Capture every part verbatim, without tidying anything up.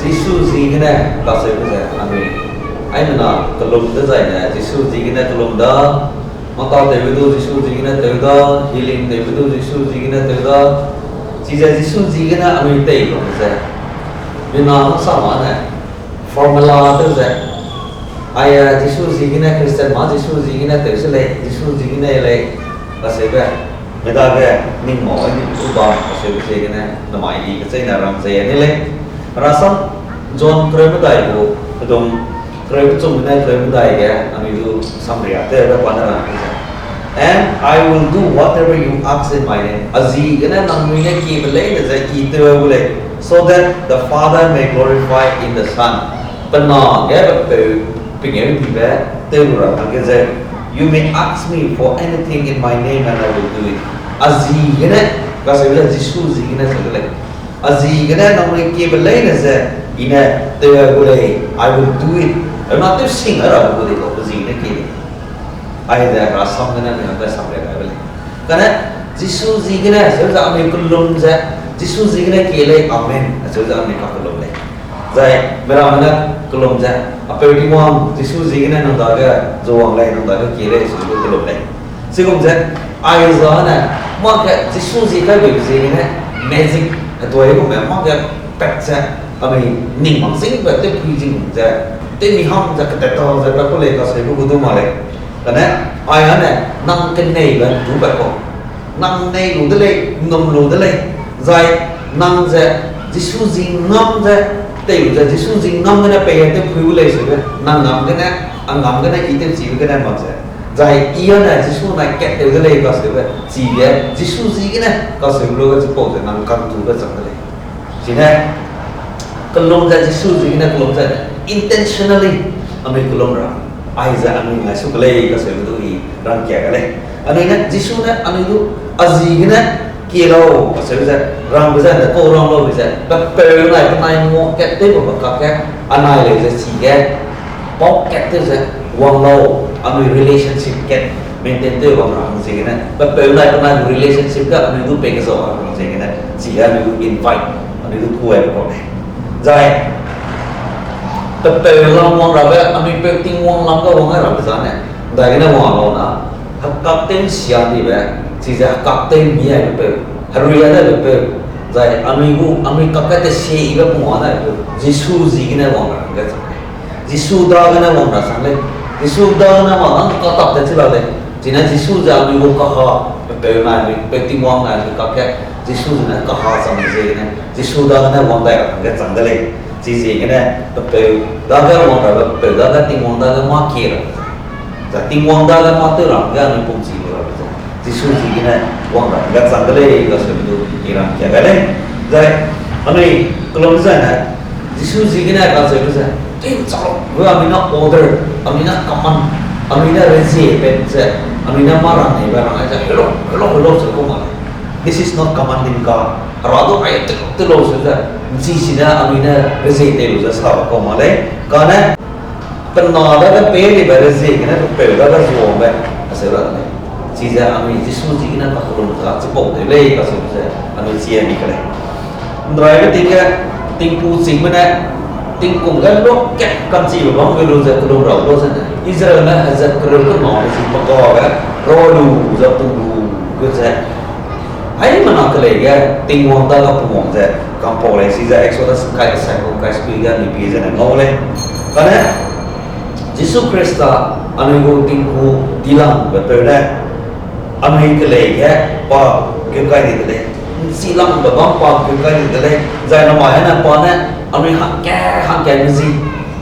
Jisu ziegene kacheube ze anui, aimena kelum dezaine Jisu ziegene kelum da, mata tewbe du Jisu ziegene tew da, healing tewbe du Jisu ziegene tew da, chize Jisu ziegene anui tei lu ze, mina hangsa ma ne, formula tew ze, aia Jisu ziegene Christian ma Jisu ziegene tew se lei, Jisu ziegene lei, kacheube, medage ning mau ai ni tu bam kacheube ziegene namai i kecheîne rang ze ni lei. Rasam John kereu medai gu, pedum kereu kechum gene kereu medai ge anui du samria tewbe pa ne rang ze, And I will do whatever you ask in my name. A ziegene nangnui ne kiebe leine ze i tew gu lei, so that the Father may glorify in the Son. Pe na ge pe peu pengêudibe tew lu ra hangge ze, You may ask me for anything in my name and I will do it. A ziegene, kacheube ze Jisu ziegene cheu de lei. A ziegene nangnui kiebe leine ze i ne tew gu lei, I will do it. Hena tew sing ra gu lei kau pe ziegene kie lei. Aize rasam gene mi hangge samria gaibe lei. Kane Jisu ziegene cheu ze anui kelum ze, Jisu ziegene kie lei, amen acheu ze anui kakellum lei. Zai miramme ne kellum ze, a peu Tingwang, Jisu ziegene nang dage zuwang lei, nang dage kie lei, cheu ze kellum lei. Chigum ze, aize ne, mâ ge Jisu zie kai beibe ziegene, magic hetuai gume mâ ge pat ze, anui ning mak zingbe tewpui zing ze, tewmi hang ze ketat ta ze pat ku lei kacheube gu du mak lei. Kane, ai ane, nang keneibe du pat kau. Nang nei lu de lei, nnum lu de lei, zai nang ze Jisu zie ngam ze, tei lu ze Jisu zie ngam gene pei tewpui gu lei sebe, nang ngam gene, a ngam gene, i tewchibe gene mak ze, zai i ane Jisu nai kat tew de lei kacheube, chige Jisu ziegene kacheube lu ge chipau ze nang kantube chang de lei. Chine, kellum ze Jisu ziegene kellum ze intentionally anui kellum ra, aize anui ngai su ke lei kacheube du i rangkia ga lei. Anui ne Jisu ne anui du a ziegene kie lau acheu ze, rangbe ze ne kau rang lau ze, pe peu nai penai ngua kat tewbe kakge, anai lei ze chige, pau kat tew ze, wang lau, anui relationship kat maintain tew bam ra hang ziegene, pe peu nai penai relationship ge anui du pei kezau ra hang ziegene, chige anui du invite, anui du kuaibe kau lei. Zai, pe peu lam wang rabe, anui peu Tingwang lam ge wang ai rabe zane, ndaigene wang lau na, hekak tew nsia dibe, chize hekak tew mi aibe peu, herui ai daibe peu, zai anui gu, anui kakge tesie ibe pungwang daibe peu, Jisu ziegene wang ra hangge chang lei. Jisu dagene wang ra chang lei. Jisu dagene wang hang katap te chi la lei. Chine Jisu ze anui gu kaha, pe peu nai anui, pe Tingwang nai anui kakge, Jisu zene kaha chang ziegene, Jisu dagene wang dai ra hangge chang de lei. Chiziegene, pe peu dage wang rabe, pe peu dage Tingwang dage mâ kie ra ze, zai Tingwang dage mâ tew ra hangge anui pum chi lu rabe ze, Jisu ziegene wang ra hangge chang de lei kacheube du i rangkia gai lei. Zai, anui kellum zene, Jisu ziegene kacheube ze, ting chau, gu anui ne order, anui ne command, anui ne rezie pat ze, anui ne mâ rang neibe rang ai ze, hello, hello, hello, cheu kau mak lei. This is not commanding God. Hera du ai tew, tew lau seu ze, nchi sine anui ne rezie tei lu ze sa kau mak lei. Kane, pe na dage pei dibe rezie gene pe peu dage zuangbe, acheu ra lei. Chize anui Jisu ziegene kakellum ze chipau tew lei kacheu ze, anui chi mi ke lei. Ndraibe ting ge, tingku chingme ne, tingkum ge luakge ka'nchibe bam ge lu ze kellum ra lau zene, Israelme hezat kereu kena ze pe ga ge, ra lu ze pung lu gu ze, haimena kelei ge, Tingwang dage pungwang ze, kampau lei chize Exodus kai kesai gu kai sui ge anui pie zene ngau lei. Kane, Jisu Khrista, anui gu tingku dilangbe peu ne, anui kelei ge pa geu kai di de lei. Nchilangbe bam pa geu kai di de lei. Zai namai ane pa ne, anui hangke, hangke me zi.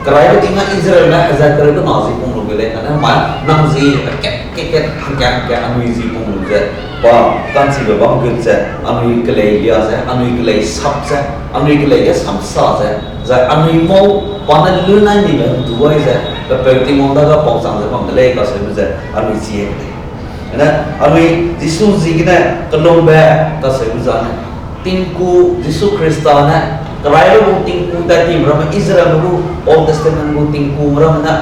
Keraibe ting ge Israelme hezat kereu kena zi pung lu ge lei. Kane namai nang zi, kat, kat, kat, hangke, hangke anui zi pung lu ze. Pa, ka'nchibe bam gut ze, anui kelei lia ze, anui kelei sap ze, anui kelei ge samsa ze, zai anui mau, pa ne lu nai nibe ndu ai ze, pe peu Tingwang dage pauchang ze bam de lei kacheube ze, anui chi de lei. Ane, anui Jisu ziegene kellumbe kacheube zane, tingku Jisu Khrista ne, keraibe gu tingku tat time ramme Israelme gu Old Testament gu tingku ramme ne,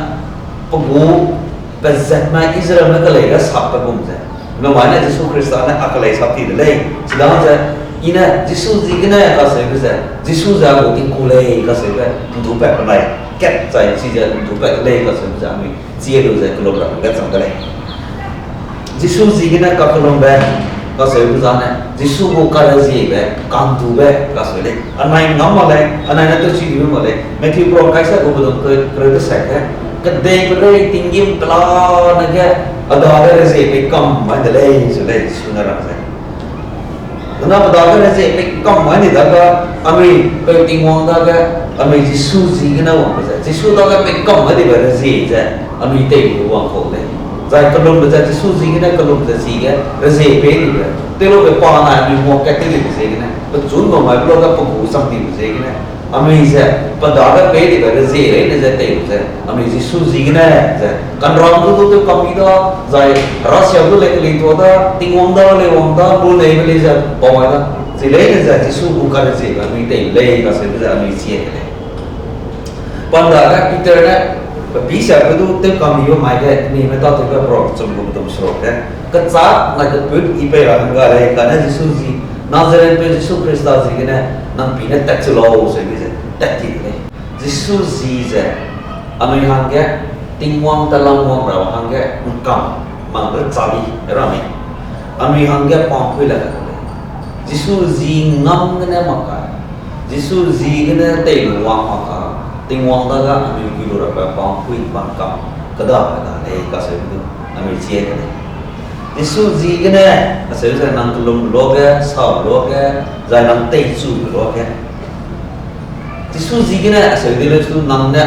pe gu, pe zatme Israelme kelei ge sapbe gum ze, namai ne Jisu Khrista ne a kelei sap ti de lei. Chidang ze, I ne Jisu ziegene kaseube ze, Jisu ze a gu tingku lei kaseube, ndu pat penai, kat chai chize ndu pat de lei kaseube ze anui chie lu ze kelum ra hangge chang de lei. Jisu ziegene kakellumbe kaseube zane, Jisu gu kareziebe, kandube kaseu lei. Anai ngam mak lei, anai ne tewchi dibe mak lei. Matthew pera kaisa gu pedum kereu desat ge, kedeiperei tinggîm pelane ge, a dage rezie pei kam mai de lei, zeu lei, Jisu ne rang ze. Nana pe dage rezie pei kam mai di dage, anui peu Tingwang dage, anui Jisu ziegene wangbe ze, Jisu dage pei kam mai dibe rezie ze, anui teibe wang kau lei. Zai kellumbe ze Jisu ziegene kellum ze chige, rezie pei dibe. Tewlube pa nai anui nguakat tewdibe ziegene, pechun bam mai pe luage pe gu chang dibe ziegene, anui ze, pe dage pei dibe rezie leine ze tei lu ze, anui Jisu ziegene ze, kanram du du tew kam mi da, zai herasiabe du lei kelei tuâ da, Tingwang da lei wang da, lu neibe lei ze bau mai da. Chi leine ze Jisu gu kareziebe anui tei lei kaseube ze anui chie ke lei. Pan dage Peter ne, pe pî siabe du tew kam mibe mai ge, nime tâtewbe pera kechum gu pedum seruk ge, kechâk nai keput I pei ra hangga lei, kane Jisu zi, Nazarethpeu Jisu Khrista ziegene, nang pi ne tatchu lau, seube ze, tat ti de lei. Jisu zi ze, anui hangge, Tingwang telam wang ra hangge, ngkam, mang re chabi, ra mei. Anui hangge pangpui la ka lei. Jisu zi ngam gene mak ka. Jisu ziegene tei lu wang mak ka. Tingwang dage anui gui lu rabe pangpui bam kam. Keda keda lei kaseube du. Anui chie ke lei. Jisu ziegene, aseu ze nang kellum luage, sa luage, zai nang teichu luage. Jisu ziegene aseu di leu su nang ne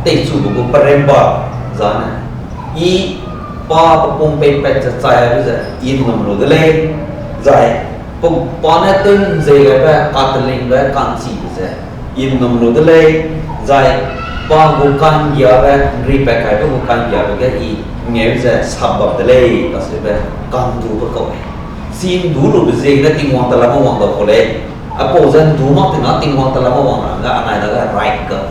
teichube gu peremba zane. I pa pe pum peipat ze chai lu ze, I nnum lu de lei, zai pe pa ne tew nzei gaibe, katelingbe, ka'nchibe ze, I nnum lu de lei, zai pa gu ka'nggiabe, nripat kaibe gu ka'nggiabe ge I ngeu ze sap bam de lei, kaseube, ka'ndube kau lei. Chi ndu lube ziegene Tingwang telam wang dau kau lei. Aipau ze ndu mak tina Tingwang telam wang ra hangge anai dage right ka.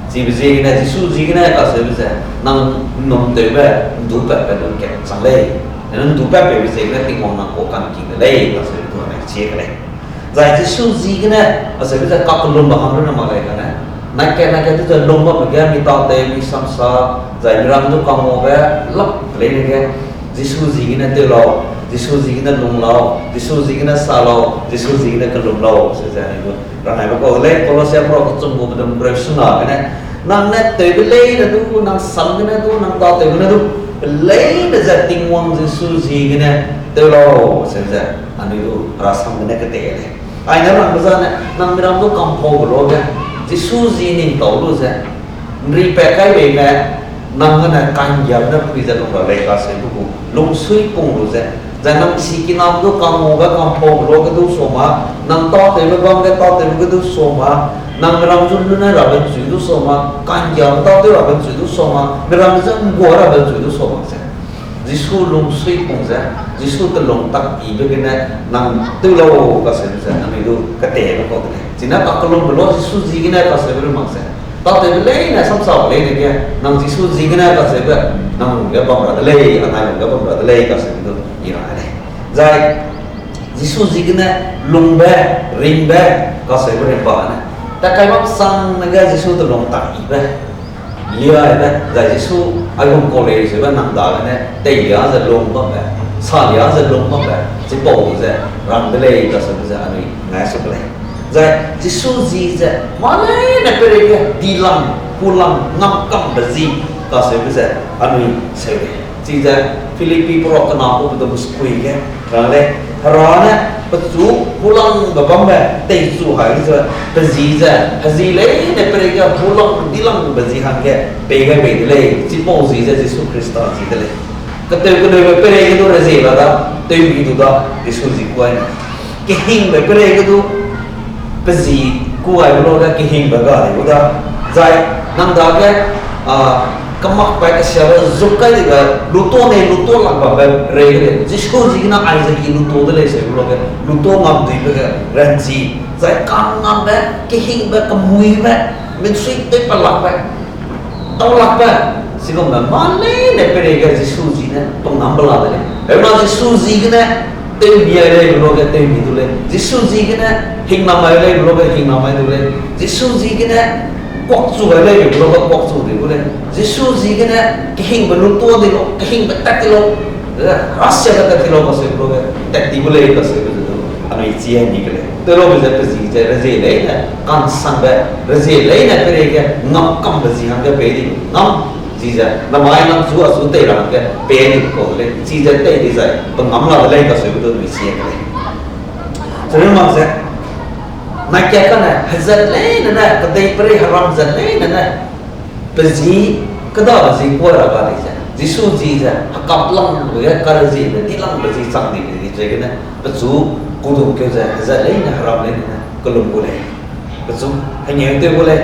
Chibe ziegene Jisu ziegene kaseube ze, nang nnum tewbe, ndu patbe du kat chang lei. Nang ndu patbe ziegene Tingwang nang kau ka'ngking de lei, kaseube du anai chie ke lei. Zai Jisu ziegene, aseube ze kakellumbe hang runne mak lei kane. Nai kat nai kat du ze lung bamme ge mi tâtew, mi samsa, zai miram du kangaube, lak leine ge, Jisu ziegene tew lau, Jisu ziegene lung lau, Jisu ziegene sa lau, Jisu ziegene kellum lau, se ze anui du rang aibe kau de lei, Kolosiabe pera kechum gu pedum kereu sena gene, nang ne tewbe leine du, nang sam gene du, nang tâtew gene du, pe leine ze Tingwang Jisu ziegene tew lau, se ze anui du rasam gene ketei lei. Aine rangbe zane, nang miram du kampaube luage, Jisu zi ning tau lu ze, nripat kai beime, nang gene ka'nggiabe ne pui ze lung ra lei kaseube gu lungsui pung lu ze, zai nang sikinam du kangaube kampaube luage du sua ma, nang tâtewbe bam ge tâtewbe ge du sua ma, nang miram zu lu ne rabe nchui du sua ma, ka'nggiabe tâtew rabe nchui du sua ma, miram ze nggua rabe nchui du sua ma ze. Jisu lungsui pung ze, Jisu telung tak ibe gene nang tew lau kaseube ze, anui du keteibe kau de lei. Chine kakellumbe lua Jisu ziegene kaseube lu mak ze. Tâtewbe leine samsa leine ge, nang Jisu ziegene kaseube, nang ge bam ra de lei, anai lung ge bam ra de lei kaseube du I ra lei. Zai, Jisu ziegene lungbe, ringbe, kaseube rimba ne. Tat kai bam sangne ge Jisu telung tak ibe. Liaibe, zai Jisu aigum kau lei seube nang dagene, teilia ze lung bambe, salia ze lung bambe, chipau ze rang de lei kaseube ze anui ngai su de lei. Zai Jisu zi ze, mâ leine peireige, dilang, kulang, ngam kambe zi, kaseube ze anui seu lei. Chize Philippi pera kena gu pedum sekui ge rang lei, Hera ne pechu hulangbe bambe teichu hai ze, pe zi ze, hezi leine peireige hulang dilangbe zi hangge pei gai bei de lei, chipau zi ze Jisu Khrista zi de lei. Ketew keneube peireige du rezie la da, tewbi du da, Jisu zi kuai ne. Kehingbe peireige du, pe zi kuaibe luage kehingbe ga di gu da. Zai, nang dage, a, kemakbe kesiabe zuk kai dibe, luto nei luto lak bambe reige lei. Jisu ziegene aize I luto de lei seube luage, luto ngam duibe ge ranchi. Zai kangngambe, kehingbe, kemuibe, minsui tew pelakbe, tau lakbe, chigumbe mâ leine peireige Jisu zi ne pung ngam bela de lei. Heuna Jisu ziegene, Tewmi ai lei be luage tewmi du lei. Jisu ziegene hingnam ai lei be luage hingnam ai du lei. Jisu ziegene kuakchu ai lei be luage kuakchu di gu lei. Jisu ziegene kehingbe lu tuâ di lau, kehingbe tat ti lau, rasiabe tat ti lau kaseu be luage tat ti gu lei kaseube ze du anui chi ai ni ke lei. Tewlaube ze pe zi ze rezie leine, kansangbe rezie leine peireige ngam kambe zi hangge pei di ngam, chize namai nang chu achu tei ra hangge pei di kau de lei, chize tei dizai pe ngam la de lei kaseube du anui chi ai ke lei. Chirun mak ze, nai kat kane hezat leine ne, kedeiperei heram zat leine ne, pe zi, kêdabe zi kuâ ra ga lei ze, Jisu zi ze hekap langbe ge kareziebe dilangbe zi chang dibe zi ziegene pechu kudungkeu ze hezat leine heram leine ne kelum gu lei. Pechu hengeu tew gu lei,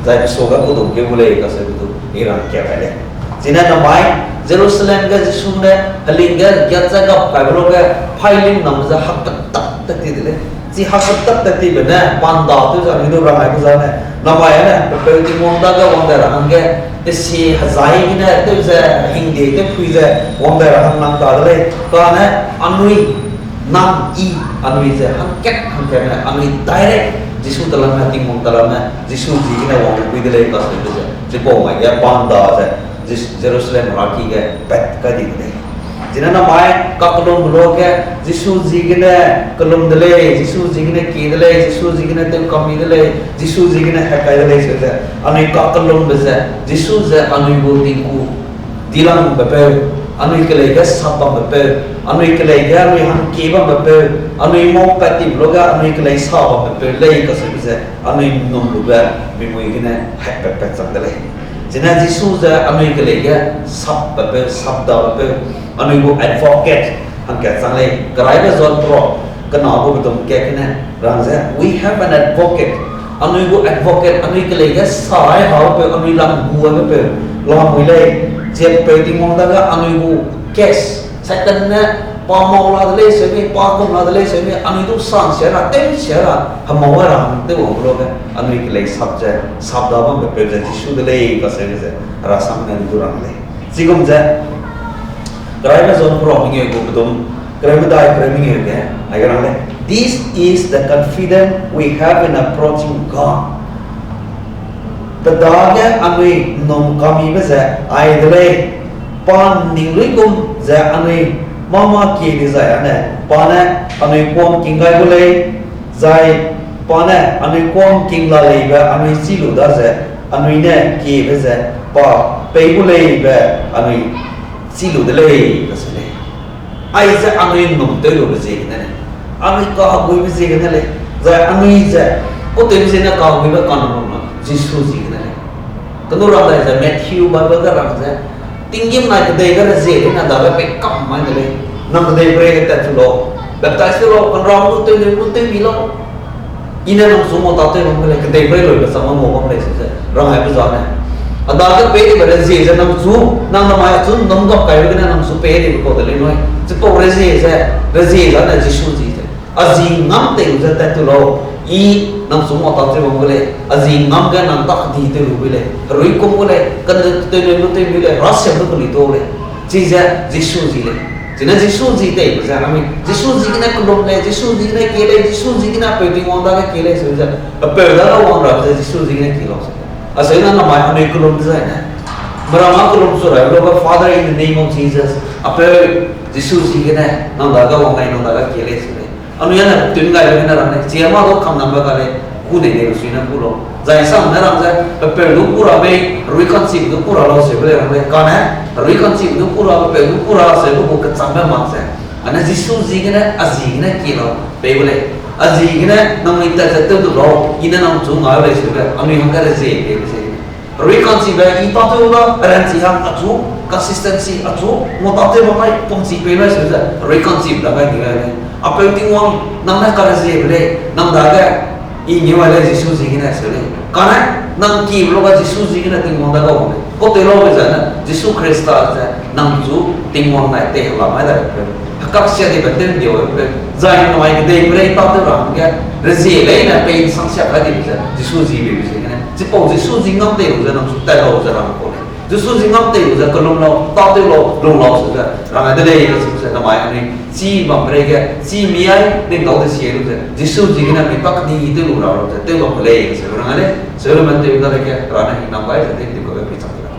zai pesuage kudungkeu gu lei kaseube du i rangkeu ai lei. Chine namai Jerusalem ge Jisu ne heling ge giat ze gap kaibe luage phailing nambe ze hakpetak tat ti de lei. Chi hakpetak tat tibe ne panda tew ze anui du rang ai gu zane, namai ane pe peu Tingwang dage wang dai ra hangge, pe sie hezai gene tew ze, hingde tewpui ze wang dai ra hang nang ta de lei. Kane anui, nang, i, anui ze hangkat hangkatne anui direct Jisu talamme, Tingwang talamme, Jisu ziegene wangpui de lei kaseube ze chipau mai ge panda ze Jis-, Jerusalem raki ge pat kai di de lei. Chine namai kakellumbe luage Jisu ziegene kellum de lei, Jisu ziegene kie de lei, Jisu ziegene tewkam mi de lei, Jisu ziegene hekkai de lei seu ze, anui kakellumbe ze Jisu ze anui gu tingku dilangbe peu, anui kelei ge sap bambe peu, anui kelei ge anui hangkie bambe peu, anui mau pat tibe luage anui kelei sa bambe peu lei kaseube ze anui ’nnumlube mimui gene hekpat pat chang de lei. Chine Jisu ze anui kelei ge sapbe peu, sapdabe peu, anui gu advocate hangkat chang lei. Keraibe John pro kena gu bedum kat gene rang ze, we have an advocate. Anui gu advocate, anui kelei ge sa ai habe peu, anui lam gu aibe peu, lamui lei. Chi peu Tingwang dage anui gu case, Satan ne pa mau la de lei seu mi, pa kum la de lei seu mi, anui du sansia ra, tewsia ra, hemau ra hang tew wang luage anui kelei sap ze, sapda bambe peu ze Jisu de lei kaseube ze, hera sam ne du rang lei. Chigum ze, keraibe John pro mengeu gu bedum, kereu medai kereu mengeu ge, aige rang lei. This is the confidence we have in approaching God. Pe dage anui ’nnum kamibe ze ai de lei, pa ’nning luigum ze anui mâ mâ kie dizai ane, pa ne anui kuam king gai gu lei, zai pa ne anui kuam king la leibe anui chî lu daze, anui ne kiebe ze pa pei gu leibe anui chî lu de lei, kacheu lei. Aize anui ’nnum tew lube ziegene lei. Anui kaheguibe ziegene lei. Zai anui ze, kau tewbe ziegene kaheguibe kanum mak, Jisu ziegene lei. Kenu rang dai ze Matthew Bible ge rang ze, tinggîm nai kedei ge rezie leine dage pei kam mai de lei. Nang kedeiperei ge tat tu lau. Baptize tew lau, kanram lu tew, lu tew mi lau. I ne nang chu ngau tâtew bam gu lei, kedeiperei luibe chang ngau bam lei se ze rang aibe zane, a dage pei dibe rezie ze nang chu, nang namai chu ’nnum gap kaibe gene nang chu pei dibe kau de lei nui. Chipau rezie ze, rezie zane Jisu zi ze, a zi ngam tei lu ze tat tu lau. I nang chu ngau tâtew bam gu lei, a zi ngam ge nang tak di tew lu gu lei, herui kum gu lei, kane tew lu tew lu lei, rasiabe du kelui tu lei. Chize Jisu zi lei. Chine Jisu zi teibe ze, anui Jisu ziegene kellum lei, Jisu ziegene kie lei, Jisu ziegene peu Tingwang dage kie lei, seu ze, pe peu dage wang rabe ze Jisu ziegene kie lau se. Acheu na namai anui kellum dezaine, meram a kellum chu rai luage, Father, in the name of Jesus, a peu Jisu ziegene nang dage wang lei, nang dage kie lei, seu lei. Anui ane tun gaibe gene rang lei, chi a mâ du kamnambe ga lei, ku nei nei sui ne ku lau. Zai sang ne rang ze, pe peu du ku ra mei, herui kanchibe du ku ra lau seube lei rang lei, kane, herui kanchibe du ku ra, pe peu du ku ra seube gu kechangbe mak ze. Ane Jisu ziegene, a ziegene kie lau, pei gu lei. A ziegene nangnui tat ze tew du lau, i ne nang chu ngai lei seube, anui hangge rezie peibe ziegene. Herui kanchibe i tâtew da, ranchi hang achu, consistency achu, ngau tâtew bam mai, pumchi pei mai seu ze, herui kanchibe da gai di gai lei. A peu Tingwang, nang ne kareziebe lei, nang dage, i ngeu ai lei Jisu ziegene seu lei. Kane, nang kiebe luage Jisu ziegene Tingwang dage wang lei. Kau tei laube zane, Jisu Khrista ze, nang chu Tingwang nai tei hela mai daibe peu, hekak sia dibe tew ndiabe peu, zai namai kedeiperei tâtew ra hangge, rezie leine pei ’nsang sia kai dibe ze, Jisu zi beibe ziegene. Chipau Jisu zi ngam tei lu ze nang chu tat lau ze rang kau lei. Jisu zi ngam tei lu ze kellum lau, tâtew lau, lung lau se ze rang ai de lei, kacheube ze namai anui Chi bambe reige, chi mi ai, ning dau de sie lu ze, Jisu ziegene mi pak ni tew lu ra lu ze, tew bam gu lei, se lu rang a lei, se lu man tew da lei ge, ra ne hingnam gai ze, tew di kau be pei chang de la.